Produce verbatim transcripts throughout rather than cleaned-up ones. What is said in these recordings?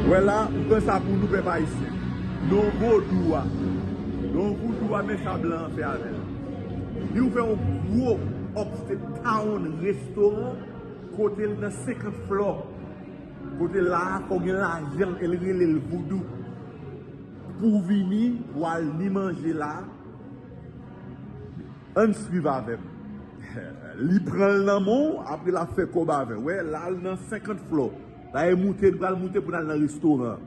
Wè la, m pran sa pou nou, pèp ayisyen. Non vodou a. Non vodou a, men sa blan an fè avè l. Li ouvè yon gwo upstate town restoran kote l nan senkant flò. Kote la a, fò w gen lajan, e l rele l voodoo. Pou w vini, pou w al ni manje la, ann swiv avè m. Li pran l nan men w, apre l ap fè kòb avè w. Wè, la l nan senkant flò. La e moute, n pral moute pou n al nan restoran.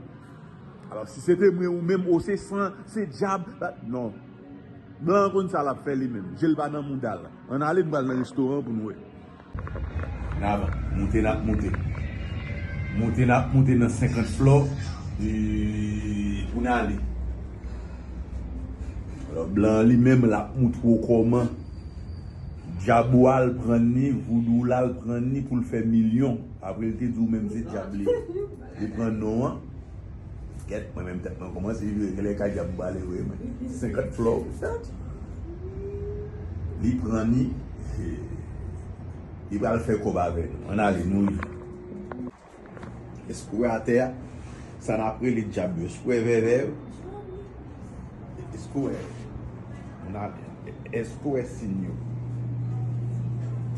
Alò, si se te mwen ou menm, o se san, se dyab, la, non. Blan an konn sa l ap fè li menm. Je l pa nan mouda l. Ann ale, n pral nan restoran pou n wè. N avan, moute n ap moute. Moute n ap moute nan senkant flò, e, pou n ale. Alò, blan an li menm, l ap moutre w kòman dyab ou a l pran ni, voudou w la l pran ni pou l fè milyon. Apre, l te di w menm se dyab li ye. Li pran non an. Kèt, mwen menm tèt mwen kòmanse vire, genlè kay dyab m prale vre, mwen. Senkant flò. Li pran ni, li pral fè kòb avè nou. Ann ale, nou li. Èske w wè atè a? Sa n ap rele dyab yo. Èske w wè vèvè yo? Èske w wè? Moun atè. Èske w wè siy yo?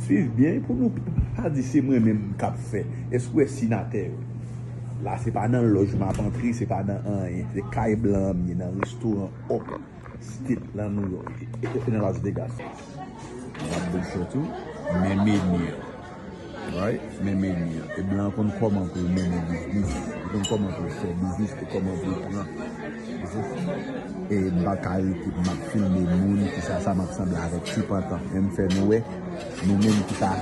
Swiv byen pou nou pa di se mwen menm k ap fè. Èske w wè siy atè yo? La, se pa nan lòj m ap antre, se pa nan anyen. Se kay blan an m ye, nan restoran Up State, nan New York, e, e, e nan Las Vegas. M ap bouche tou, men meni an. Right? Men meni an. E blan konn kòman pou l mennen biznis. Li konn kòman pou l fè biznis, e kòman pou l pran. E m pa ka rete, m ap filme moun, ki sa, sa m ap sanble avèk ti pantan. Men m fè nou wè, nou menm ki pa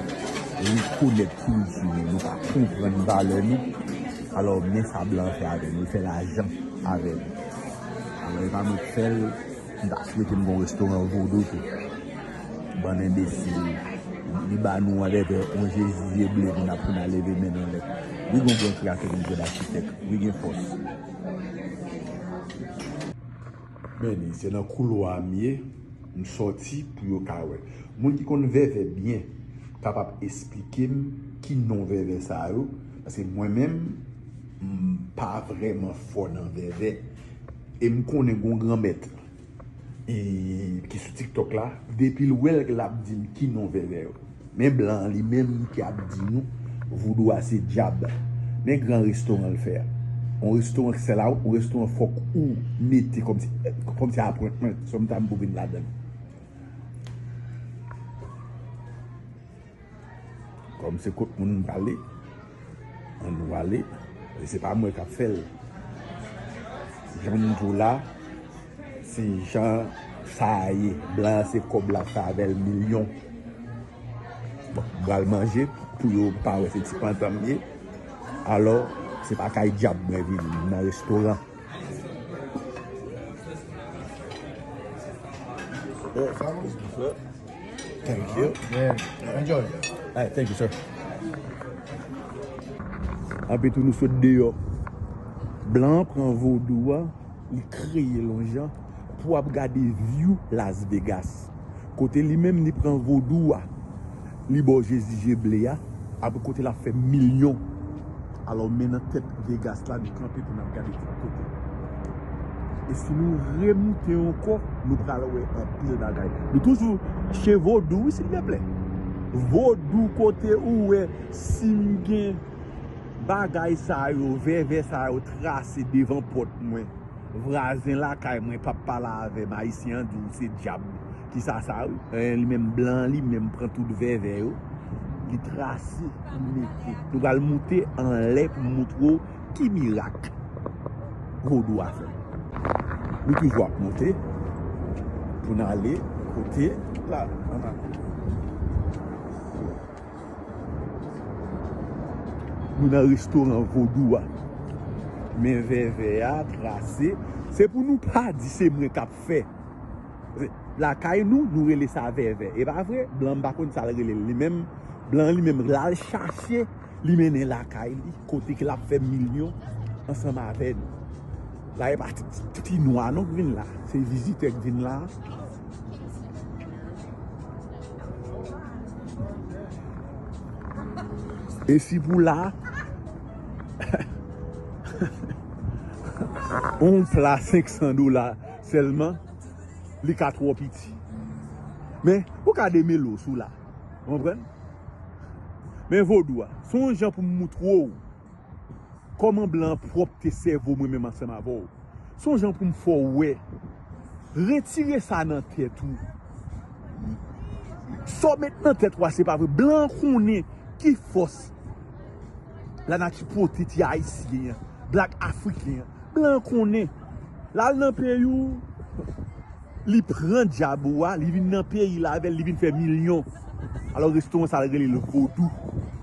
rekonèt kilti nou, nou pa konprann valè nou. Alò, men sa blan fè avè nou, li fè lajan avè nou. Alò, e pa mwen k fè l, m ta swete m gon restoran vodou tou. Bann enbesil. Li ba nou anlè vè yon Jezi je ble pou n ap pou n al leve men n anlè. Wi, gon gran kreatè, gon gran achitèk. Wi, gen fòs. Men, se nan koulwa a m ye, m sòti pou yo ka wè. Moun ki konn vèvè byen kapab esplike m ki non vèvè sa yo, paske mwen menm, m pa vrèman fò nan vèvè. E m konnen gon granmèt e, ki sou TikTok la, depi l wè l, l ap di m ki non vèvè yo. Men blan an li menm ki ap di nou, voudou a se dyab. Men gran restoran l fè a. Yon restoran ki sèl a ou, yon restoran fòk ou mete kòmsi, kòmsi appointment, sometime pou vin ladan l. Kòm se kot moun m prale, ann nou ale. E se pa mwen k ap fè l. Jan m di w la, se jan sa a ye. Blan an se kòb l ap fè avè l milyon. Bon, m pral manje pou yo pa wè se ti pantan m ye. Alò, se pa kay dyab mwen vini, m nan restoran. Thank you. Yeah. Enjoy. Hey, thank you, sir. Anpi tou nou sot deyò. Blan an pran vodou a, li kreye l yon jan pou ap gade view Las Vegas. Kote li menm li pran vodou a, li ba w Jezi je ble a, apre kote l ap fè milyon. Alò, men nan tèt Vegas la, nou kanpe pou n ap gade tout kote. E si nou remoute ankò, nou pral wè anpil bagay. Nou toujou che vodou, wi, silvouplè. Vodou kote ou wè, si m gen bagay sa yo, vèvè sa yo trase devan pòt mwen. Vwazen lakay mwen p ap pale avè m, ayisyen an di w se dyab. Kisa sa wi? Eh, li menm blan, li menm pran tout vèvè yo. Li trase, li mete. Nou pral moute anlè pou moutre w ki mirak vodou a fè. Nou toujou ap moute pou n ale kote la. Ann ale. Nou nan restoran vodou a. Men vèvè a trase. Se pou nou pa di se mwen k ap fè. Lakay nou, nou rele sa vèvè. E pa vre? Blan m pa konn sa l rele l. Li menm, blan li menm, l al chache, li mennen lakay li, kote ke l ap fè milyon ansanm avè nou. La, e pa ti, ti, ti nwa non k vin la. Se vizitè k vin la. E si pou la, Yon pla senk san dola sèlman, li ka twò piti. Men, ou ka demele w sou la. Ou konprann? Men vodou a, se yon jan pou m moutre w kòman blan an pwòpte sèvo mwen menm ansanm avè w. Se yon jan pou m fè w wè. Retire sa nan tèt ou. Sa w met nan tèt ou a, se pa vre. Blan an konnen ki fòs lanati pote ti Ayisyen an, Black Afriken an. Blan an konnen. L al nan peyi w, li pran djab ou a, li vin nan peyi l avè l, li vin fè milyon. Alò, restoran sa, l rele l vodou.